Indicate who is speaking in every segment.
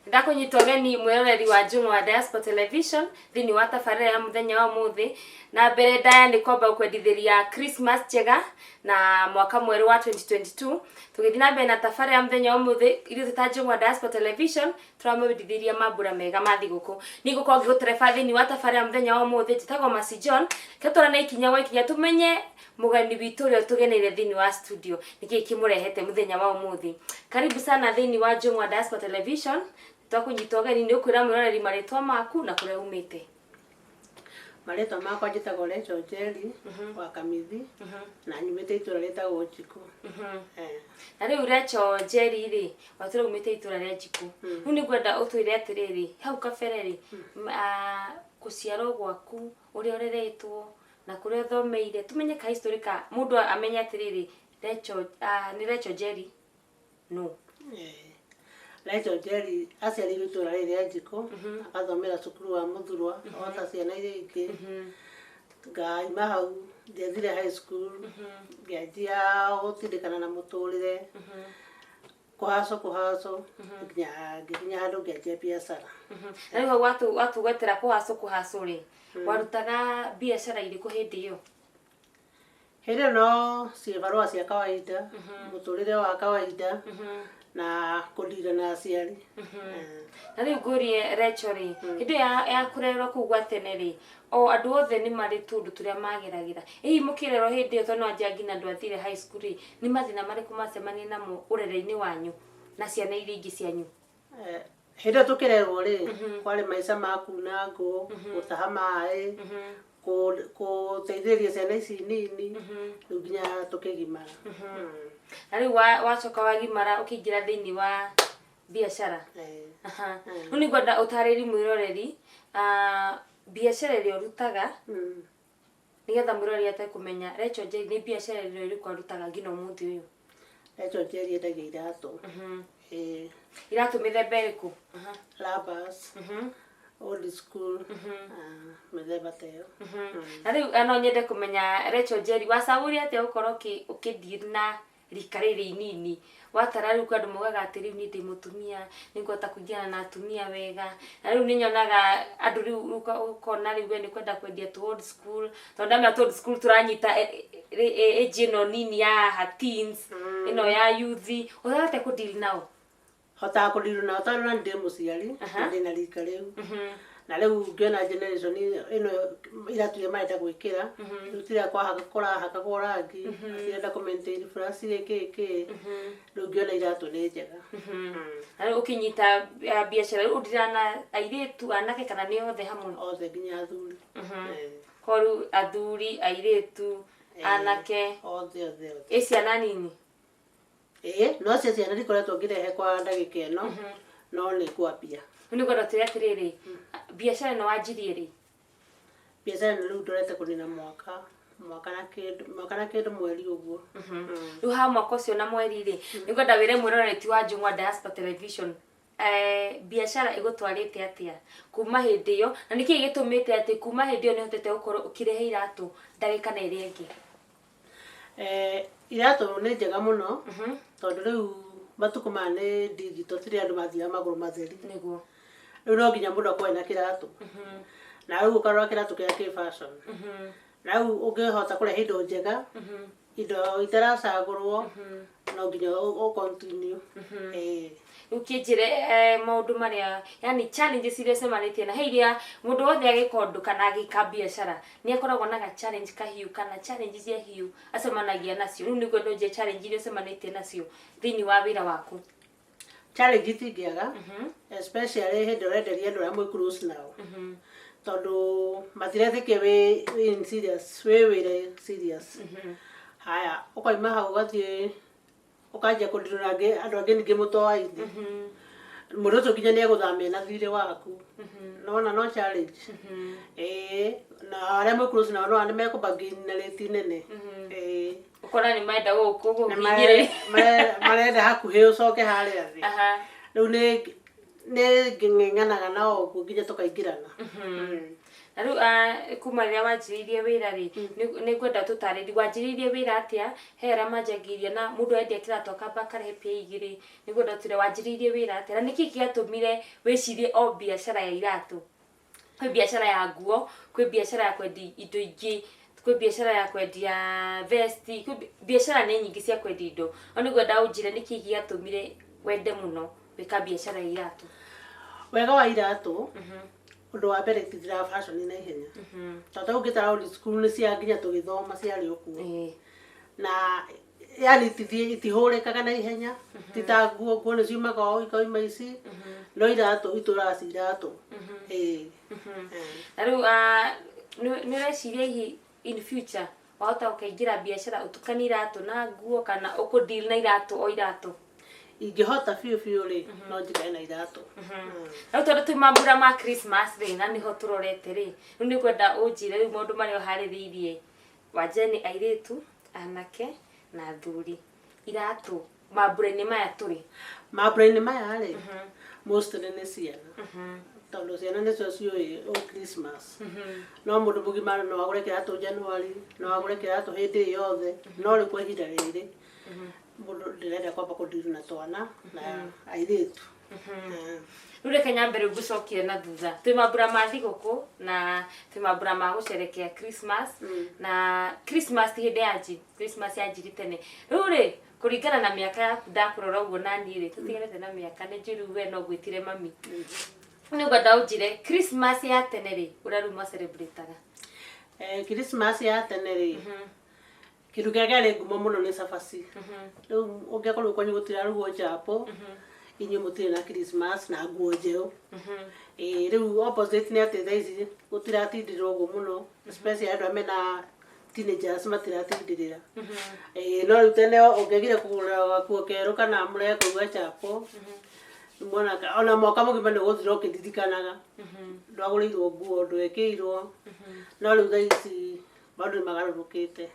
Speaker 1: Ndakunyita ũgeni mwĩroreri wa Jung'wa Diaspora Television thĩinĩ wa tabarĩra ya mũthenya wa ũmũthĩ. Na mbere ndaya nĩ kwamba gũkwendithĩria Christmas njega na mwaka mwerũ wa 2022. Tũgĩthiĩ na mbere na tabarĩra ya mũthenya wa ũmũthĩ, ithuĩ twĩ ta Jung'wa Diaspora Television tũramwendithĩria mambura mega ma thigũkũ. Niĩ ngũkorwo ngĩgũtereba thĩinĩ wa tabarĩra ya mũthenya wa ũmũthĩ, njĩtagwo Mercy John. Reke tũrane ikinya gwa ikinya tũmenye mũgeni witũ ũrĩa ũtũgeneire thĩinĩ wa studio nĩkĩĩ kĩmũrehete mũthenya wa ũmũthĩ. Karibu sana thĩinĩ wa Jung'wa Diaspora Television. Twakũnyita ũgeni nĩ ũkwĩra mwĩroreri marĩtwa maku na kũrĩa umĩte.
Speaker 2: Marĩtwa makwa njĩtagwo Rachel Njeri wa Kamithi na nyumĩte itũra rĩtagwo Njikũ. Eh.
Speaker 1: Na rĩu Rachel Njeri rĩ, watwĩra umĩte itũra rĩa Njikũ. Rĩu nĩ ngwenda ũtwĩre atĩrĩrĩ, hau kabere rĩ, gũciarwo gwaku, ũrĩa ũreretwo, na kũrĩa ũthomeire, tũmenye ka history ka mũndũ amenye atĩrĩrĩ, Rachel, nĩ Rachel Njeri nũ?
Speaker 2: Eh. Rachel Njeri aciarĩirwo itũra rĩrĩ rĩa Njikũ, agathomera cukuru wa Mũthurwa o ta ciana iria ingĩ. Ngaima hau ndiathire high school, ngĩanjia gũtindĩkana na mũtũrĩre, kũhaco kũhaco nginya ngĩkinya handũ ngĩanjia biacara.
Speaker 1: Na rĩu hau watũgwetera kũhaco kũhaco rĩ, warutaga biacara irĩkũ hĩndĩ ĩyo?
Speaker 2: Hĩndĩ ĩyo no cibarũa cia kawaida, mũtũrĩre wa kawaida na kũndira na aciari.
Speaker 1: Na rĩu ngũrie Rachel rĩ, hĩndĩ ĩyo ya kũrerwo kũu gwa tene rĩ, o andũ othe nĩ marĩ tũndũ tũrĩa mageragĩra. Hihi mũkĩrerwo hĩndĩ ĩyo tondũ nĩwanjĩra nginya ndwathire high school rĩ, nĩ mathĩna marĩkũ mwacemanirie namo ũrere-inĩ wanyu na ciana iria ingĩ cianyu?
Speaker 2: Hĩndĩ ĩyo tũkĩrerwo rĩ, kwarĩ maica ma kuna ngũ, gũtaha maĩ, gũteithĩrĩria ciana ici nini, rĩu nginya tũkĩgimara.
Speaker 1: Na rĩu wacoka wagimara ũkĩingĩra thĩinĩ wa biacara? Rĩu nĩngwenda ũtarĩrie mwĩroreri biacara ĩrĩa ũrutaga, nĩgetha mwĩroreri ahote kũmenya Rachel Njeri nĩ biacara ĩrĩkũ arutaga nginya ũmũthĩ ũyũ.
Speaker 2: Rachel Njeri endagia iratũ.
Speaker 1: Iratũ mĩthemba ĩrĩkũ?
Speaker 2: Rubbers, old school, mĩthemba ta ĩyo.
Speaker 1: Na rĩu no nyende kũmenya Rachel Njeri wacagũrire atĩa gũkorwo ũkĩ deal na rika rĩrĩ inini? Watara rĩu kwĩ andũ maugaga atĩ rĩu niĩ ndĩ mũtumia, nĩngũhota kũingĩrana na atumia wega. Na rĩu nĩnyonaga andũ rĩu ũkona rĩu we nĩ ũkwenda kwendia tũ old school, tondũ ndamenya tũ old school tũranyita age ĩno nini ya haha teens, ĩno ya youth, ũhotaga atĩa kũ deal nao?
Speaker 2: Hotaga kũ deal nao tondũ nani ndĩ mũciari na ndĩna rika rĩu. Na rĩu ngĩona generation ĩno iratũ iria marenda gwĩkĩra, rĩu tiria kũrahakagwo rangi, cirenda kũ maintain flash kĩ kĩ, rĩu ngĩona iratũ nĩ njega.
Speaker 1: Na rĩu ũkĩnyita biacara rĩu ũndiraga na airĩtu, anake kana nĩ othe hamwe?
Speaker 2: Othe nginya athuri.
Speaker 1: Koguo rĩu athuri, airĩtu, anake.
Speaker 2: Othe othe othe.
Speaker 1: Ĩ ciana nini?
Speaker 2: Ĩĩ, no cio ciana ndikoretwo ngĩrehe kwa ndagĩka ĩno, no nĩ ngwambia.
Speaker 1: Rĩu nĩngwenda ũtwĩre atĩrĩrĩ, biacara ĩno wanjirie rĩ?
Speaker 2: Biacara ĩno rĩu ndorete kũnina mwaka, mwaka na kĩndũ, mwaka na kĩndũ mweri ũguo.
Speaker 1: Rĩu ha mwaka ũcio na mweri rĩ, nĩngwenda wĩre mwĩroreri ti wa Njũng'wa Diaspora Television, biacara ĩgũtwarĩte atĩa kuma hĩndĩ ĩyo, na nĩkĩĩ gĩtũmĩte atĩ kuma hĩndĩ ĩyo nĩũhotete gũkorwo ũkĩrehe iratũ ndagĩka na ĩrĩa ĩngĩ?
Speaker 2: Iratũ nĩ njega mũno tondũ rĩu matukũ maya nĩ digital, tirĩ andũ mathiaga magũrũ matheri. Rĩu no nginya mũndũ akorwo ena kĩratũ. Na rĩu ũkarora kĩratũ kĩrĩa kĩ fashion. Na rĩu ũngĩhota kũrehe indo njega, indo itaracagũrwo, no nginya ũ continue. Ĩĩ.
Speaker 1: Rĩu kĩnjĩre maũndũ marĩa, yani challenges iria ũcemanĩtie na he iria mũndũ wothe agĩka ũndũ kana agĩka biacara nĩ akoragwo na ga challenge kahiũ kana challenge cia hiũ acemanagia nacio. Rĩu nĩngwenda ũnjĩre challenge iria ũcemanĩtie nacio thĩinĩ wa wĩra waku.
Speaker 2: Challenge itingĩaga, especially hĩndĩ ĩrĩa ũrenderia andũ arĩa mwĩ close nao. Tondũ matiretĩkia wĩ in serious, wĩ wĩra serious. Haya, ũkauma hau ũgathiĩ ũkanjia kũndirũra angĩ andũ angĩ ningĩ mũtoaine. Mũndũ ũcio nginya nĩ egũthamia na thirĩ waku. Nĩwona no challenge. Ĩĩ, na arĩa mwĩ close nao nĩwona nĩ mekũ bargain na rate nene. Ĩĩ.
Speaker 1: Ũkona nĩ marenda gũkũhinyĩrĩria.
Speaker 2: Marenda hakuhĩ ũcoke harĩa thĩ. Rĩu nĩ ng'eng'anaga nao ũguo nginya tũkaingĩrana.
Speaker 1: Na rĩu kuma rĩrĩa wanjĩrĩirie wĩra rĩ, nĩ ngwenda tũtarĩrie wanjĩrĩirie wĩra atĩa, he arĩa manjagĩrĩria na mũndũ endia kĩratũ akamba akarehe pĩa igĩrĩ, nĩ ngwenda ũtwĩre wanjĩrĩirie wĩra atĩa na nĩkĩ gĩatũmire wĩcirie o biacara ya iratũ? Kwĩ biacara ya nguo, kwĩ biacara ya kwendia indo ingĩ, kwĩ biacara ya kwendia vesti, kwĩ biacara nĩ nyingĩ cia kwendia indo, no nĩ ngwenda ũnjĩre nĩkĩ gĩatũmire wende mũno gwĩka biacara ya iratũ?
Speaker 2: Wega wa iratũ, ũndũ wa mbere itithiraga fashion na ihenya, tondũ ta ũngĩtara old school nĩ cia nginya tũgĩthoma ciarĩ o kuo. Na yani itihũrĩkaga na ihenya, ti ta nguo, nguo nĩ ciumaga o ikauma ici, no iratũ itũraga ci iratũ, ĩĩ.
Speaker 1: Na rĩu nĩ ũreciria hihi in future wahota gũkaingĩra biacara ũtukanie iratũ na nguo, kana ũkũ deal na iratũ o iratũ?
Speaker 2: Ingĩhota biũ biũ rĩ, no njikare na iratũ.
Speaker 1: Rĩu tondũ twĩ mambura ma Christmas rĩ, na nĩho tũrorete rĩ, rĩu nĩ ngwenda ũnjĩre rĩu maũndũ marĩa ũharĩrĩirie wanje nĩ airĩtu, anake na athuri, iratũ mambura-inĩ maya tũrĩ.
Speaker 2: Mambura-inĩ maya rĩ, mostly nĩ ciana, tondũ ciana nĩcio ciũĩ o Christmas. No mũndũ mũgima no agũre kĩratũ January, no agũre kĩratũ hĩndĩ ĩ yothe, no rĩu kwa ihinda rĩrĩ mũndũ ndĩrenda kwamba kũndiru na twana na airĩtu.
Speaker 1: Rĩu reke nyambe rĩu ngũcokie na thutha. Twĩ mambura ma thigũkũ na twĩ mambura ma gũcerekea Christmas, na Christmas ti hĩndĩ yanji, Christmas yanjiri tene. Rĩu rĩ, kũringana na mĩaka yaku ndakũrora ũguo naniĩ rĩ, tũtiganĩte na mĩaka, nĩ njũĩ rĩu we no ngwĩtire mami. Nĩ ngwenda ũnjĩre Christmas ya tene rĩ, ũrĩa rĩu mwacelebrataga.
Speaker 2: Christmas ya tene rĩ, kĩndũ kĩrĩa kĩarĩ ngumo mũno nĩ cabaci. Rĩu ũngĩakorwo kwanyu gũtirarugwo chapo, inyuĩ mũtirĩ na Christmas na nguo njerũ. Ĩĩ, rĩu opposite nĩ atĩ thaa ici gũtiratindĩrĩrwo ũguo mũno, especially andũ arĩa mena teenagers matiratindĩrĩra. Ĩĩ, no rĩu tene ũngĩagire kũgũra gakuo kerũ kana mũrege kũruga chapo, mwana ona mwaka mũgima nĩ ũgũthira ũkĩririkanaga ndwagũrĩirwo nguo, ndwekĩirwo. No rĩu thaa ici maũndũ nĩ magarũrũkĩte.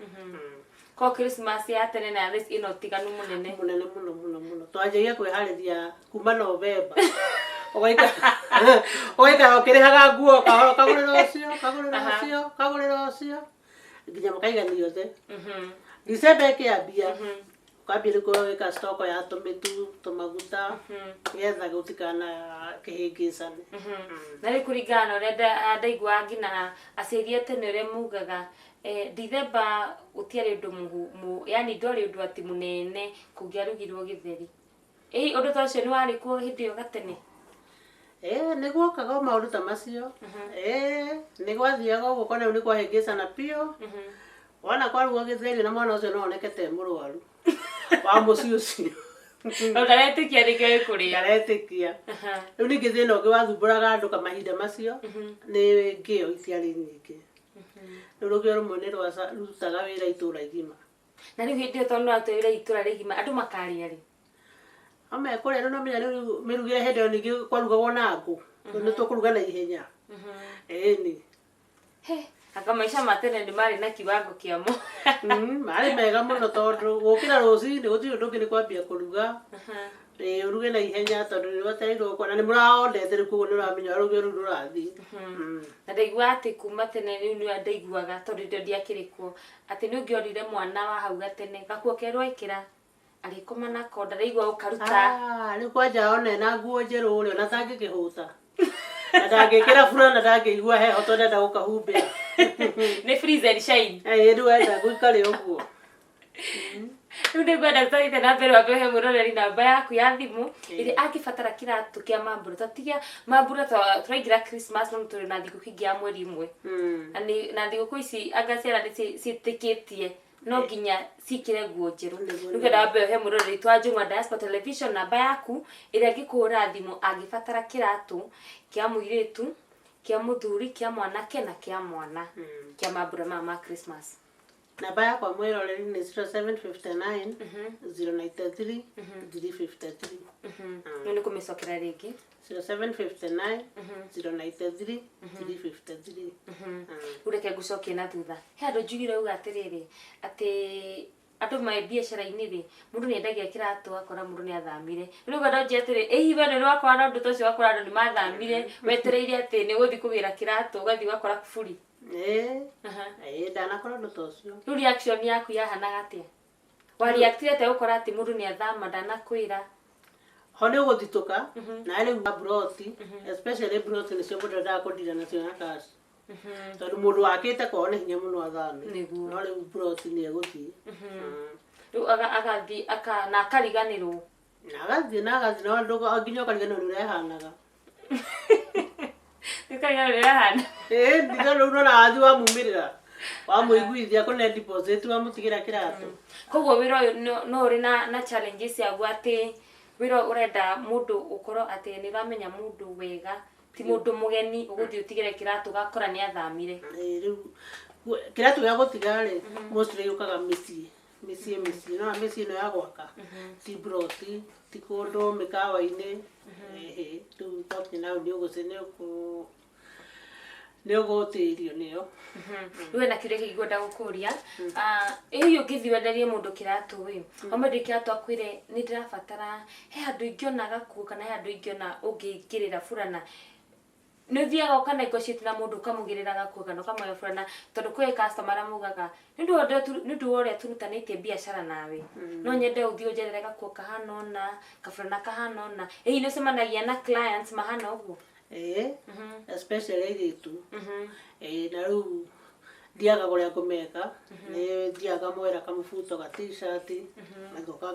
Speaker 1: Ko Christmas ya tene na ya thaa ici ĩna ũtiganu mũnene?
Speaker 2: Mũnene mũno mũno mũno. Twanjagia kwĩharĩria kuma November, ũgaikara ũkĩrĩhaga nguo kahora, ũkagũrĩra ũcio, ũkagũrĩra ũcio, ũkagũrĩra ũcio, nginya mũkaigania othe. December ĩkĩambia, ũkambia rĩu gwĩka stock ya tũmĩtu, tũmaguta, nĩgetha gũtikana kĩhĩngĩcane.
Speaker 1: Na rĩu kũringana na ũrĩa ndaiguaga nginya aciari a tene ũrĩa mugaga, December gũtiarĩ ũndũ yani ndwarĩ ũndũ atĩ mũnene kũngĩarugirwo gĩtheri. Ĩ ũndũ ta ũcio nĩ warĩ kuo hĩndĩ ĩyo gatene?
Speaker 2: Ĩĩ, nĩ guokaga o maũndũ ta macio. Ĩĩ, nĩ gwathiaga ũguo kona rĩu nĩ kwahĩngĩcana biũ. Wona kwarugwo gĩtheri na mwana ũcio no oneke te mũrwaru wa mũciĩ ũcio.
Speaker 1: Tondũ ndaretĩkia nĩkĩo ĩkũrĩa.
Speaker 2: Ndaretĩkia. Rĩu ningĩ thĩna ũngĩ wathumbũraga andũ mahinda macio nĩ ngĩo itiarĩ nyingĩ. Rĩu rũgĩo rũmwe nĩ rwarutaga wĩra itũra igima.
Speaker 1: Na rĩu hĩndĩ ĩyo tondũ nĩwatwĩrire itũra rĩgima, andũ makarĩa rĩ?
Speaker 2: No mekũrĩa. Rĩu no menya rĩu mĩrugĩre hĩndĩ ĩyo ningĩ kwarugagwo na ngũ. Rĩu nĩ tũkũruga na ihenya. Ĩni.
Speaker 1: He, anga maica ma tene nĩ marĩ na kiwango kĩamo.
Speaker 2: Marĩ mega mũno, tondũ gũkĩra rũcinĩ gũtirĩ ũndũ ũngĩ, nĩ kwambia kũruga. Ĩĩ, ũruge na ihenya tondũ nĩ wetereirwo, na nĩ mũraondete rĩu, koguo nĩ ũramenya rũgĩo rũu rũrathiĩ.
Speaker 1: Na ndaigua atĩ kuma tene, rĩu nĩ ndaiguaga tondũ hĩndĩ ĩyo ndiakĩrĩ kuo, atĩ nĩ ũngĩorire mwana wa hau gatene gakuo kerũ ekĩra agĩkoma nako, ndaraigua gũkaruta.
Speaker 2: Ah, rĩu kwanja ona ena nguo njerũ rĩ, ona tangĩkĩhũta na ndangĩkĩra burana, ndangĩigua heho tondũ enda gũkahumbĩra.
Speaker 1: Nĩ freeze and shine.
Speaker 2: Ĩĩ, rĩu enda gũikare ũguo.
Speaker 1: Rĩu nĩ ngwenda tũthiĩte na mbere, wambe ũhe mwĩroreri namba yaku ya thimũ ĩrĩa angĩbatara kĩratũ kĩa mambura. Twatigia mambura, tũraingĩra Christmas, no tũrĩ na thigũkũ ingĩ ya mweri ũmwe. Na na thigũkũ ici anga ciana nĩ ciĩtĩkĩtie no nginya ciĩkĩre nguo njerũ.
Speaker 2: Nĩguo.
Speaker 1: Rĩu ngwenda wambe ũhe mwĩroreri witũ wa Njũng'wa Diaspora Television namba yaku ĩrĩa angĩkũhũrĩra thimũ angĩbatara kĩratũ kĩa mũirĩtu, kĩa mũthuri, kĩa mwanake na kĩa mwana kĩa mambura maya ma Christmas.
Speaker 2: Namba yakwa mwĩroreri nĩ 0759 093 353.
Speaker 1: Rĩu nĩ kũmĩcokera rĩngĩ.
Speaker 2: 0759 093 353.
Speaker 1: Rĩu reke ngũcokie na thutha, he andũ njugire uga atĩrĩrĩ, atĩ Andũ me biacara-inĩ rĩ, mũndũ nĩ endagia kĩratũ akora mũndũ nĩ athamire. Rĩu ngwenda ũnjĩre atĩrĩ, ĩ hihi we nĩ ũrĩ wakora na ũndũ ta ũcio ũgakora andũ nĩ mathamire, wetereire atĩ nĩ ũgũthiĩ kũgĩra kĩratũ ũgathiĩ ũgakora kuburi?
Speaker 2: Ĩĩ. Ĩĩ, ndanakora ũndũ ta ũcio.
Speaker 1: Rĩu reaction yaku yahanaga atĩa? Wa react atĩa gũkora atĩ mũndũ nĩ athama ndanakwĩra?
Speaker 2: Ho nĩ ũgũthitũka, na rĩu mburoti, especially mburoti nĩcio mũndũ endaga kũndira nacio na cash. Tondũ mũndũ wakĩte kwao nĩ hinya mũno athame.
Speaker 1: Nĩguo.
Speaker 2: No rĩu mburoti nĩ egũthiĩ.
Speaker 1: Rĩu agathiĩ na akariganĩrwo.
Speaker 2: Na agathiĩ na agathiĩ na andũ nginya ũkariganĩrwo nĩ ũrĩa ĩhanaga.
Speaker 1: Ũkariganĩrwo nĩ ũrĩa ĩhana.
Speaker 2: Ĩĩ, ndiga rĩu nona wathiĩ wamumĩrĩra, wamũiguithia kũne deposit wamũtigĩra kĩratũ.
Speaker 1: Koguo wĩra ũyũ no ũrĩ na challenges yaguo, atĩ wĩra ũyũ ũrenda mũndũ ũkorwo atĩ nĩ ũramenya mũndũ wega, ti mũndũ mũgeni ũgũthiĩ ũtigĩre kĩratũ ũgakora nĩ athamire.
Speaker 2: Ĩĩ, rĩu kĩratũ gĩa gũtiga rĩ, mostly yũkaga mĩciĩ mĩciĩ mĩciĩ, nona mĩciĩ ĩno ya gwaka, ti mburoti, ti kũndũ mĩkawa-inĩ. Ĩhĩ, rĩu twakinya nau nĩ ũgũci nĩ ũgũtĩrio nĩyo.
Speaker 1: Rĩu hena kĩũria kĩngĩ ngwenda gũkũria. Ĩ hihi ũngĩthiĩ wenderie mũndũ kĩratũ ĩ, wamwenderia kĩratũ akwĩre nĩ ndĩrabatara, he handũ ingĩona gakuo kana he handũ ingĩona ũngĩingĩrĩra burana, nĩ ũthiaga ũka negotiate na mũndũ ũkamũgĩrĩra gakuo kana ũkamũhe burana, tondũ kwĩ customer arĩa maugaga nĩ ũndũ wa ũrĩa tũrutanĩtie biacara nawe, no nyende ũthiĩ ũnjethere gakuo kahana ũna, kaburana kahana ũna. Ĩ hihi nĩ ũcemanagia na clients mahana ũguo?
Speaker 2: Ĩĩ, especially airĩtu. Ĩĩ, na rĩu ndiaga ũrĩa ngũmeka, nĩ thiaga ngamwĩra kamũbuto ga T-shirt, na ngoka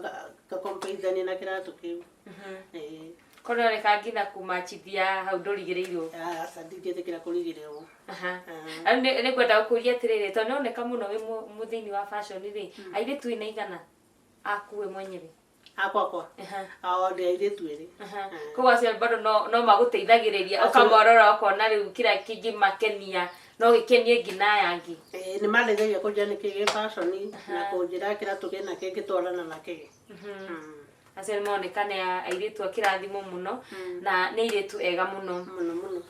Speaker 2: ngakombeithania na kĩratũ kĩu. Ĩĩ.
Speaker 1: Korwo nĩka nginya kũmachithia hau ndũrigĩrĩirwo?
Speaker 2: Aca, ndingĩtĩkĩra kũrigĩrĩrwo.
Speaker 1: Rĩu nĩ ngwenda gũkũria atĩrĩrĩ, tondũ nĩ ũroneka mũno wĩ mũthĩinĩ wa fashion rĩ, airĩtu wĩna aigana aku we mwenyewe?
Speaker 2: Akwakwa? Ao ndĩ airĩtu erĩ.
Speaker 1: Koguo acio bado no magũteithagĩrĩria, ũkamorora ũkona rĩu kĩrĩa kĩngĩmakenia no gĩkenie nginya aya angĩ.
Speaker 2: Ĩĩ, nĩ mandeithagia kũnjĩra nĩkĩ gĩ fashion na kũnjĩra kĩratũ kĩna kĩngĩtwarana na kĩ.
Speaker 1: Acio nĩ maroneka nĩ airĩtu a kĩrathimo mũno na nĩ airĩtu ega mũno.
Speaker 2: Mũno mũno.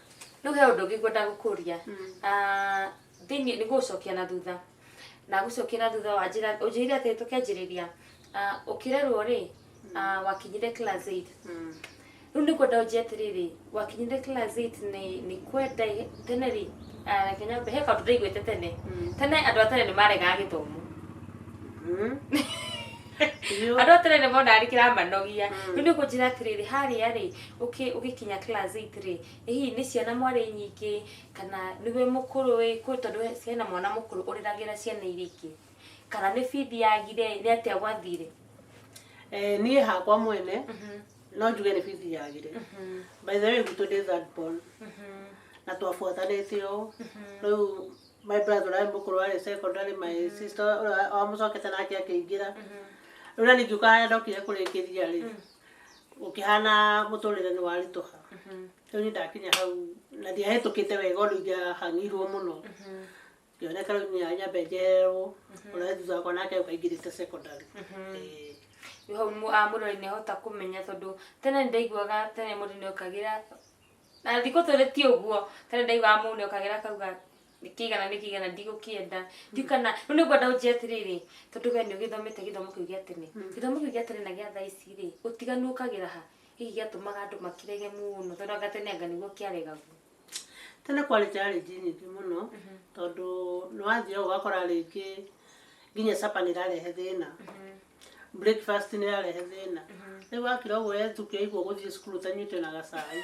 Speaker 1: Rĩu he ũndũ ũngĩ ngwenda gũkũria. Thĩinĩ nĩ gũcokia na thutha. Na gũcokia na thutha wanjĩra ũnjĩrire atĩ tũkĩanjĩrĩria, ũkĩrerwo rĩ, wakinyire class 8. Rĩu nĩ ngwenda ũnjĩre atĩrĩrĩ, wakinyire class 8 nĩ kwenda tene rĩ, reke nyambe he kaũndũ ndaiguĩte tene. Tene andũ a tene nĩ maregaga gĩthomo. Andũ a tene nĩ monaga nĩ kĩramanogia. Rĩu nĩ ũkũnjĩra atĩrĩrĩ, harĩa rĩ, ũgĩkinya class 8 rĩ, hihi nĩ ciana mwarĩ nyingĩ kana nĩwe mũkũrũ ĩ, tondũ hena mwana mũkũrũ ũreragĩra ciana iria ingĩ, kana nĩ bithi yagire, nĩ atĩa gwathire?
Speaker 2: Niĩ hakwa mwene no njuge nĩ bithi yagire. By the way, gwitũ ndĩ third born na twabuatanĩte ũũ. Rĩu my brother ũrĩa mũkũrũ arĩ secondary, my sister ũrĩa wamũcokete nake akĩingĩra. Rĩu na ningĩ harĩa ndokire kũrĩkĩria rĩ, gũkĩhana mũtũrĩre nĩ waritũha. Rĩu niĩ ndakinya hau na ndiahĩtũkĩte wega ũndũ ingĩahang'irwo mũno. Ngĩoneka rĩu niĩ nyambe njehererwo, ũrĩa thutha wakwa nake aingĩrĩte secondary. Ĩĩ.
Speaker 1: Rĩu hau mũrori nĩ ahota kũmenya, tondũ tene nĩ ndaiguaga tene mũndũ nĩ okagĩra na thikũ tũrĩ ti ũguo, tene ndaiguaga mũndũ nĩ okagĩra akauga nĩ kĩigana nĩ kĩigana ndigũkĩenda ndikana. Rĩu nĩ ngwenda ũnjĩre atĩrĩrĩ, tondũ we nĩ ũgĩthomete gĩthomo kĩu gĩa tene, gĩthomo kĩu gĩa tene na gĩa thaa ici rĩ, ũtiganu ũkagĩra ha? Hihi gĩatũmaga andũ makĩrege mũno, tondũ anga tene anga nĩguo kĩaregagwo?
Speaker 2: Tene kwarĩ challenge nyingĩ mũno, tondũ nĩ wathiaga ũgakora rĩngĩ nginya supper nĩ ĩrarehe thĩna, breakfast nĩ ĩrarehe thĩna. Rĩu wakira ũguo ũkĩigua gũthiĩ cukuru ũtanyuĩte na gacai.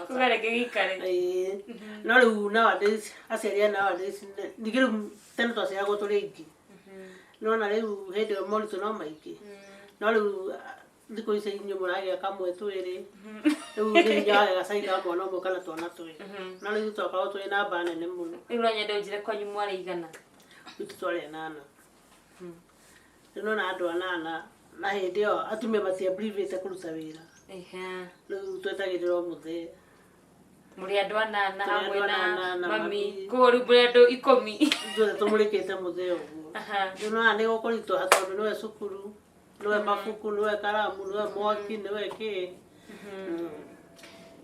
Speaker 1: Kuga reke gĩikare.
Speaker 2: Ĩĩ. No rĩu nowadays, aciari a nowadays, ningĩ rĩu tene twaciaragwo tũrĩ aingĩ. Nĩwona rĩu hĩndĩ ĩyo moritũ no maingĩ. No rĩu thikũ ici inyuĩ mũragĩa kamwe twĩrĩ, rĩu nĩ hinya wagĩa gacai ka mwana ũmwe kana twana twĩrĩ. No rĩu twakoragwo twĩ namba nene mũno.
Speaker 1: Rĩu no nyende ũnjĩre kwanyu mwarĩ aigana?
Speaker 2: Gwitũ twarĩ anana. Rĩu nĩwona andũ anana, na hĩndĩ ĩyo atumia matiabrivĩte kũruta wĩra. Rĩu twetagĩrĩra o mũthee.
Speaker 1: Mũrĩ andũ anana
Speaker 2: Tũrĩ
Speaker 1: hamwe
Speaker 2: andũ
Speaker 1: na
Speaker 2: anana na
Speaker 1: mami.
Speaker 2: mami.
Speaker 1: Koguo rĩu mũrĩ andũ 10.
Speaker 2: Ithuothe tũmũrĩkĩte mũthee ũguo. Rĩu nĩwona nĩ gũkũritũha tondũ nĩwe cukuru, nĩwe mabuku, nĩwe karamu, nĩwe mwaki, nĩwe kĩ.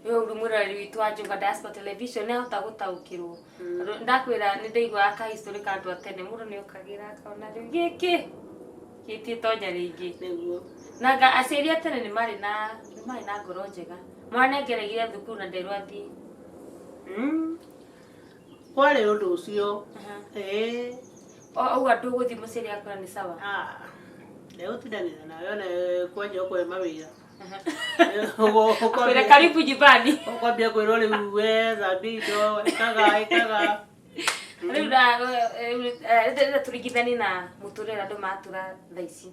Speaker 1: Rĩu rĩu mũrori Mwĩroreri witũ wa Njũng'wa Diaspora Television nĩ ahota gũtaũkĩrwo. Tondũ ndakwĩra nĩ ndaiguaga ka history ka andũ a tene, mũndũ nĩ okagĩra akona rĩu gĩkĩ gĩtiĩtonya rĩngĩ.
Speaker 2: Nĩguo.
Speaker 1: Na nga aciari a tene nĩ marĩ na ngoro njega. Mwana nĩangĩaregire thukuru na nderwo athiĩ.
Speaker 2: Kwarĩ ũndũ ũcio, ĩĩ.
Speaker 1: Auga ndũgũthiĩ, mũciari akwĩra nĩ sawa.
Speaker 2: Ah, ndegũtindanĩra nawe ona kwanja ũkwe mawĩra.
Speaker 1: Akwĩra karibu nyumbani.
Speaker 2: Ũkwambia kwĩrwo rĩu we thambia indo, ĩkaga ĩkaga.
Speaker 1: Rĩu na rĩrĩa tũringithanie na mũtũrĩre ũrĩa andũ maratũra thaa ici,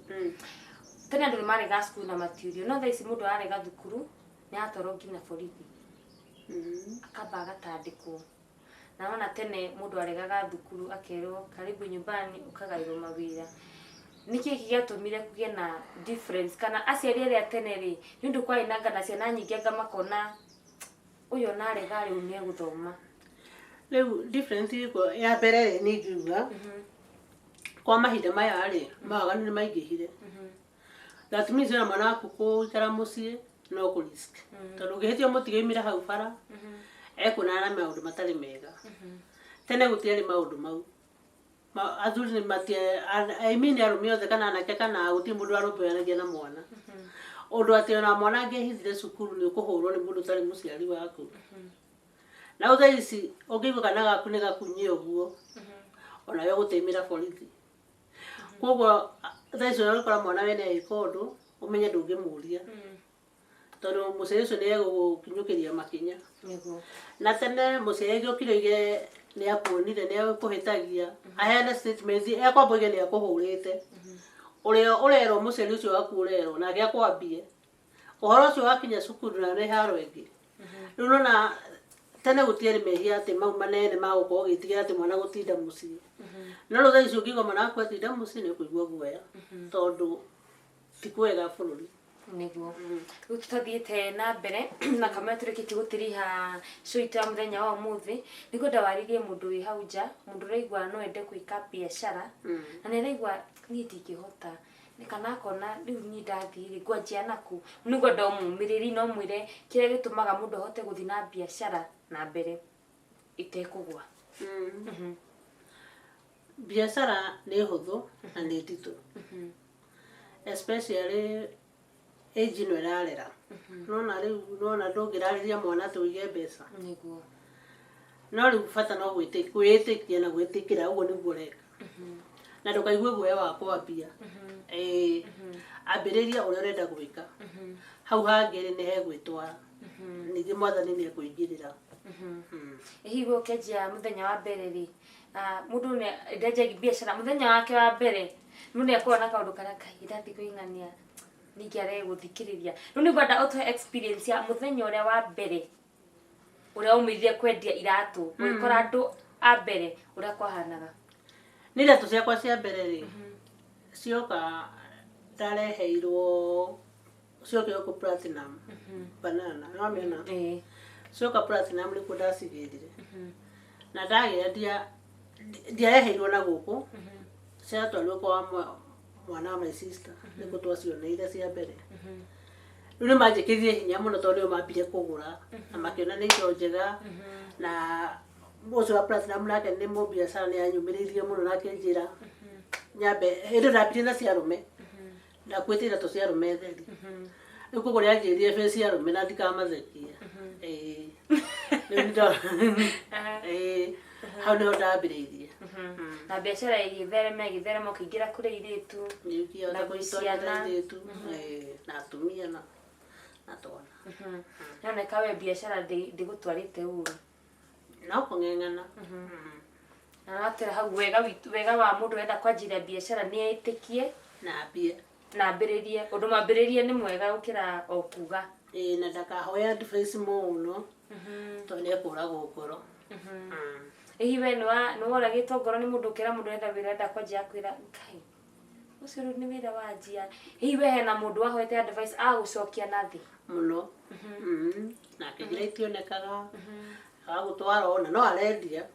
Speaker 1: tene andũ nĩ marega cukuru na matiũrio, no thaa ici mũndũ ararega thukuru nĩ aratwarwo nginya borithi, akamba agatandĩkwo. Na wona tene mũndũ aregaga thukuru akerwo karibu nyumbani, ũkagaĩrwo mawĩra. Nĩkĩ gĩatũmire kũgĩe na difference? Kana aciari arĩa tene rĩ, nĩ ũndũ kwarĩ na ngana ciana nyingĩ, anga makona ũyũ ona arega rĩu nĩ egũthoma?
Speaker 2: Rĩu difference ĩko ya mbere rĩ, nĩ ingiuga kwa mahinda maya rĩ, mawaganu nĩ maingĩhire. That means ona mwana waku gũikara mũciĩ no kũ risk, tondũ ũngĩhĩtia mũtige hau bara ekuonana na maũndũ matarĩ mega. Tene gũtiarĩ maũndũ mau. Athuri nĩ matia, I mean arũme othe kana anake kana gũtirĩ mũndũ warũmbũyanagia na mwana, ũndũ atĩ ona mwana angĩahithire cukuru nĩ ũkũhũrwo nĩ mũndũ ũtarĩ mũciari waku. Na rĩu thaa ici ũngĩigua kana gaku nĩ gakunyie ũguo, onawe ũgũtĩmĩra borithi. Koguo thaa ici ũgĩkora mwana wene agĩka ũndũ, ũmenye ndũngĩmũria, tondũ mũciari ũcio nĩ egũgũkinyũkĩria makinya. Na tene mũciari angĩokire oige nĩ akuonire nĩ ekũhĩtagia, aheane statement, ekwamba oige nĩ akũhũrĩte, ũrĩa ũrerwo mũciari ũcio waku ũrerwo nake akwambie ũhoro ũcio wakinya cukuru na nĩ haro ĩngĩ. Rĩu nona tene gũtiarĩ mehia atĩ mau manene ma gũkorwo ũgĩtigĩra atĩ mwana gũtinda mũciĩ, no rĩu thaa ici ũngĩigua mwana waku atinda mũciĩ nĩ ũkũigua guoya, tondũ ti kwega bũrũri.
Speaker 1: Nĩguo. Rĩu tũtathiĩte na mbere na kamwe tũrĩkĩtie gũtiriha show itũ ya mũthenya wa ũmũthĩ, nĩngwenda warĩrie mũndũ wĩ hau nja, mũndũ ũraigua no ende gwĩka biacara na nĩ araigua niĩ ndingĩhota, nĩ kana akona rĩu niĩ ndathiĩ rĩ, ngwanjia nakũ. Nĩngwenda ũmũmĩrĩrie na ũmwĩre kĩrĩa gĩtũmaga mũndũ ahote gũthiĩ na biacara na mbere ĩtekũgwa.
Speaker 2: Biacara nĩ hũthũ na nĩ nditũ, especially age ĩno ĩrarera. Nona rĩu nona ndũngĩrarĩria mwana atĩ ũige mbeca. No rĩu bata no kwĩĩtĩkia na gwĩtĩkĩra ũguo nĩguo ũreka, na ndũkaigue guoya wa kwambia. Ĩĩ, ambĩrĩria ũrĩa ũrenda gwĩka, hau hangĩ rĩ nĩ hegwĩtwara, ningĩ Mwathani nĩ ekũingĩrĩra.
Speaker 1: Hihi we ũkĩanjia mũthenya wa mbere rĩ, mũndũ nĩ ndanjagia biacara mũthenya wake wa mbere, mũndũ nĩ akoragwo na kaũndũ karĩa kai ndathiĩ kũing'ania ningĩ arege gũthikĩrĩria. Rĩu nĩngwenda ũtũhe experience ya mũthenya ũrĩa wa mbere ũrĩa waumĩrire kwendia iratũ, ũgĩkora andũ a mbere ũrĩa kwahanaga.
Speaker 2: Nĩ iratũ ciakwa cia mbere rĩ, cioka ndareheirwo, ciokire gũkũ Platinum Banana, nĩwamĩona?
Speaker 1: Ĩĩ.
Speaker 2: Cioka Platinum nĩkuo ndacigĩrire na ndagĩra ndiareheirwo na gũkũ, ciatwarirwo kwa mwana wa my sister, nĩkuo twacioneire cia mbere. Rĩu nĩ manjĩkĩrire hinya mũno, tondũ nĩo mambire kũgũra na makĩona nĩ indo njega, na ũcio wa Platinum nake nĩ mũbiacara, nĩ anyumĩrĩirie mũno na akĩnjĩra nyambe. Hĩndĩ ĩyo ndambirie na cia arũme, ndakuĩte iratũ cia arũme theri. Rĩu koguo nĩanjĩrire bĩ cia arũme na ndikamathekie. Ĩĩ. Rĩu ĩĩ, hau nĩho ndambĩrĩirie.
Speaker 1: Na biacara ĩgĩtherema ĩgĩtherema, ũkĩingĩra kũrĩ airĩtu.
Speaker 2: Nĩũkĩhota
Speaker 1: Na
Speaker 2: kũitwarĩra
Speaker 1: ciana.
Speaker 2: Airĩtu, ĩĩ, na atumia na twana.
Speaker 1: Noneka we biacara ndĩgũtwarĩte ũru.
Speaker 2: No kũng'eng'ana.
Speaker 1: Na natĩra hau wega witũ, wega wa mũndũ wenda kwanjĩrĩria biacara nĩ etĩkie
Speaker 2: na ambie.
Speaker 1: Na ambĩrĩrie ũndũ mwambĩrĩrie nĩ mwega gũkĩra o kuga.
Speaker 2: Ĩĩ, na ndakahoe advice mũno, tondũ nĩ ekũragwo ngoro.
Speaker 1: Hihi we nĩ woragĩtwo ngoro nĩ mũndũ ũkĩra mũndũ ũrenda wĩra, enda kwanjia akwĩra ngai ũcio rĩu nĩ wĩra wanjia? Hihi we hena mũndũ wahoete advice agũcokia na thĩ?
Speaker 2: Mũno. Na akĩnjĩra itionekaga, agagũtwara ona no arendia.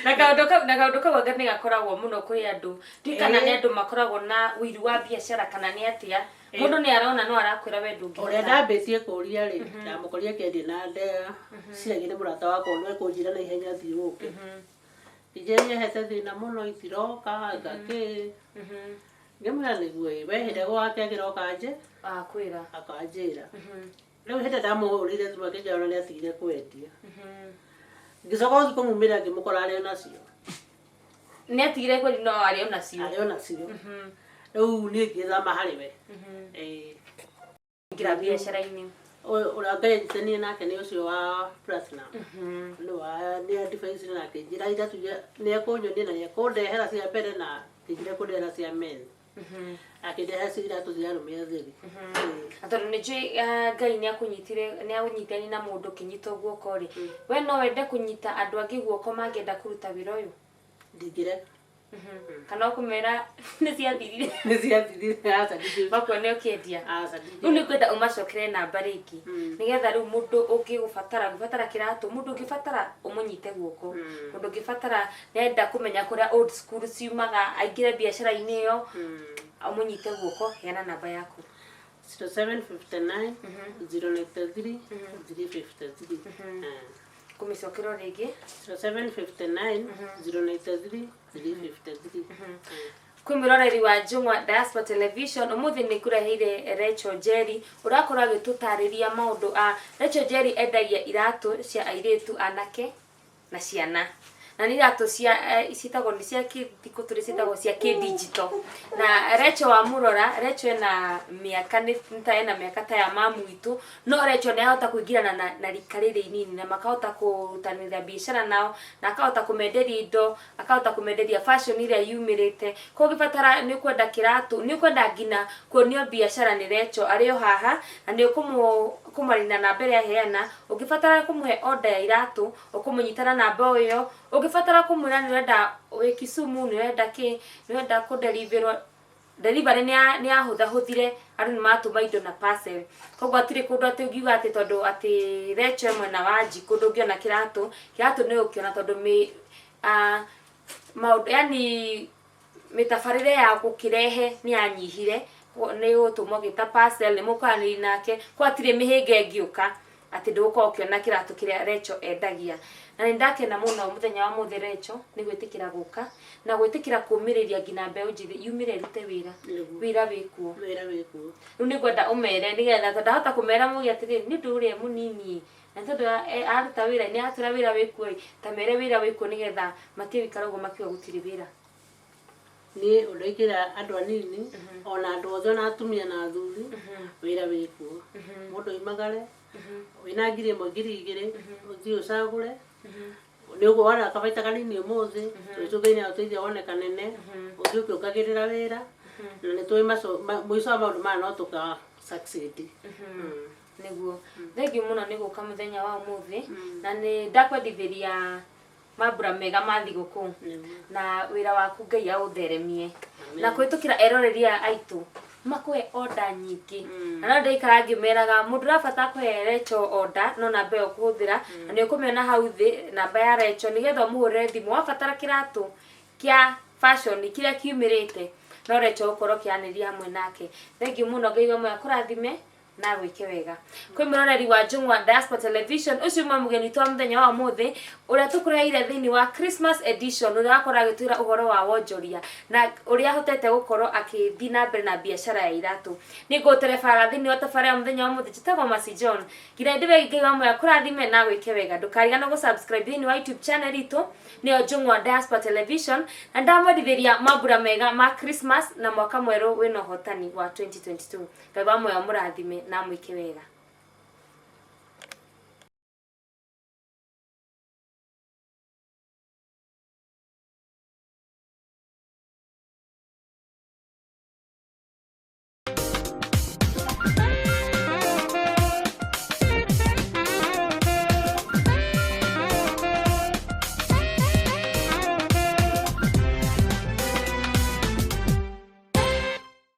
Speaker 1: Na kaũndũ kau anga nĩ gakoragwo mũno kũrĩ andũ, ndiũĩ kana nĩ andũ makoragwo na ũiru wa biacara kana nĩ atĩa. Mũndũ nĩ arona no arakwĩra we
Speaker 2: Ũrĩa
Speaker 1: ndũngĩhota.
Speaker 2: Ndambĩtie kũria rĩ, ndamũkorire akĩendia na ndeciragia nĩ mũrata wakwa no ekũnjĩra na ihenya thiĩ ũke. Ngĩnjĩra nĩahete thĩna mũno itiroka ngakĩ. Ngĩmwĩra nĩguo ĩ, we hĩndĩ ĩrĩa gwake akĩroka nje
Speaker 1: Akwĩra.
Speaker 2: Akanjĩra. Rĩu hĩndĩ ndamũhũrĩire thimũ akĩnjĩra ona nĩatigire kwendia. Ngĩcoka gũthiĩ kũmumĩra ngĩmũkora arĩ onacio.
Speaker 1: Nĩ atigire kwendia no arĩ onacio.
Speaker 2: Arĩ onacio. Rĩu niĩ ngĩthama harĩ we. Ĩĩ.
Speaker 1: Ingĩra biacara-inĩ.
Speaker 2: Ũrĩa Ngai anyitanire nake nĩ ũcio wa Platinum. Nĩ wa nĩ advice na akĩnjĩra iratũ iria nĩ ekũnyonia na nĩ ekũndehera cia mbere na akĩnjĩra ekũndehera cia men. Akĩndehera cia iratũ cia arũme atheri. Ĩĩ.
Speaker 1: Na tondũ nĩ njũĩ Ngai nĩ akũnyitire, nĩ agũnyitani na mũndũ ũkĩnyitwo guoko rĩ, we no wende kũnyita andũ angĩ guoko mangĩenda kũruta wĩra ũyũ?
Speaker 2: Ndingĩrega.
Speaker 1: Kana ũkũmera nĩ ciathirire?
Speaker 2: Nĩ ciathirire, aca ndingĩ.
Speaker 1: Makuone ũkĩendia.
Speaker 2: Aca.
Speaker 1: Rĩu nĩ ngwenda ũmacokere namba rĩngĩ nĩgetha rĩu mũndũ ũngĩgũbatara, ũngĩbatara kĩratũ, mũndũ ũngĩbatara ũmũnyite guoko, mũndũ ũngĩbatara nĩarenda kũmenya kũrĩa old school ciumaga aingĩre biacara-inĩ ĩyo, ũmũnyite guoko, heana namba yaku.
Speaker 2: 0759 093 353.
Speaker 1: Kũmĩcokera o rĩngĩ.
Speaker 2: 0759 093 353.
Speaker 1: Kwĩ mwĩroreri wa Njũng'wa Diaspora Television, ũmũthĩ nĩ ngũreheire Rachel Njeri ũrakorwo agĩtũtarĩria maũndũ a Rachel Njeri. Endagia iratũ cia airĩtu, anake na ciana, na nĩ iratũ cia ciĩtagwo nĩ cia kĩthikũ tũrĩ ciĩtagwo cia kĩ-digital. Na Rachel wamũrora, Rachel ena mĩaka nĩ ta ena mĩaka ta ya mamu witũ, no Rachel nĩ ahota kũingĩrana na rika rĩrĩ inini na makahota kũrutanĩra biacara nao na akahota kũmenderia indo, akahota kũmenderia fashion ĩrĩa yumĩrĩte. Koguo ũngĩbatara, nĩ ũkwenda kĩratũ, nĩ ũkwenda nginya kuonio biacara nĩ Rachel, arĩ o haha na nĩ ũkũmwarĩria na namba ĩrĩa aheana. Ũngĩbatara kũmũhe order ya iratũ, ũkũmũnyita na namba o ĩyo. Ũngĩbatara kũmwĩra nĩ ũrenda wĩ Kisumu, nĩ ũrenda kĩ, nĩ ũrenda kũdeliverwo, delivery nĩ yahũthahũthire, andũ nĩ maratũma indo na parcel, koguo hatirĩ kũndũ atĩ ũngiuga atĩ tondũ atĩ Rachel mwena wa Njikũ ndũngĩona kĩratũ. Kĩratũ nĩ ũgũkĩona tondũ mĩ maũndũ yani mĩtabarĩre ya gũkĩrehe nĩ yanyihire, nĩ gũtũmwo gĩta parcel, nĩ mũkwaranĩria nake kwa hatirĩ mĩhĩnga ĩngĩũka atĩ ndũgũkorwo ũkĩona kĩratũ kĩrĩa Rachel endagia. Na nĩ ndakena mũno mũthenya wa mũthĩ, Rachel, nĩ gwĩtĩkĩra gũka na gwĩtĩkĩra kũmĩrĩria nginya mbeũ njĩthĩ yumĩre ĩrute wĩra.
Speaker 2: Nĩguo.
Speaker 1: Wĩra wĩkuo.
Speaker 2: Wĩra wĩkuo.
Speaker 1: Rĩu nĩ ngwenda ũmere nĩgetha tondũ ndahota kũmera muge atĩrĩrĩ, nĩ ũndũ ũrĩa mũnini na tondũ aruta wĩra nĩ atwĩra wĩra wĩkuo ĩ, ta mere wĩra wĩkuo nĩgetha matige gũikara ũguo makiuga gũtirĩ wĩra.
Speaker 2: Niĩ ũndũ ingĩra andũ anini ona andũ othe ona atumia na athuri, wĩra wĩkuo. Mũndũ oimagare wĩna 1000, 2000, ũthiĩ ũcagũre nĩ ũguo wona kabaita kanini ũmũthĩ, rũciũ Ngai nĩagũteithia wone kanene, ũthiĩ ũkĩongagĩrĩra wĩra na nĩ tũĩ mũico wa maũndũ maya no tũka succeed.
Speaker 1: Nĩguo, thengiũ mũno nĩ gũka mũthenya wa ũmũthĩ na nĩ ndakwendithĩria mambura mega ma thigũkũ.
Speaker 2: Nĩguo.
Speaker 1: Na wĩra waku Ngai aũtheremie
Speaker 2: Amen.
Speaker 1: Na kũhĩtũkĩra eroreri aya aitũ makũhe order nyingĩ, na no ndĩikara ngĩmeraga mũndũ ũrabatara kũhe Rachel order no namba ĩyo ũkũhũthĩra na nĩ ũkũmĩona hau thĩ, namba ya Rachel, nĩgetha ũmũhũrĩre thimũ wabatara kĩratũ kĩa fashion kĩrĩa kiumĩrĩte, no Rachel ũkorwo ũkĩaranĩria hamwe nake. Thengiũ mũno, Ngai wa muoyo akũrathime na gwĩke wega. Kwĩ mwĩroreri wa Njũng'wa Diaspora Television, ũcio uma mũgeni witũ wa mũthenya wa ũmũthĩ ũrĩa tũkũreheire thĩinĩ wa Christmas edition, ũrĩa wakorwo agĩtwĩra ũhoro wa wonjoria na ũrĩa ahotete gũkorwo akĩthiĩ na mbere na biacara ya iratũ. Nĩ ngũterebara thĩinĩ wa tabarĩra ya mũthenya wa ũmũthĩ. Njĩtagwo Mercy John. Nginya hĩndĩ ĩyo ĩngĩ, Ngai wa muoyo akũrathime na gwĩke wega. Ndũkariganĩrwo gũ-subscribe thĩinĩ wa YouTube channel itũ, nĩyo Njũng'wa Diaspora Television, na ndamwendithĩria mambura mega ma Christmas na mwaka mwerũ wĩna ũhotani wa 2022. Ngai wa muoyo amũrathime na amwĩke wega.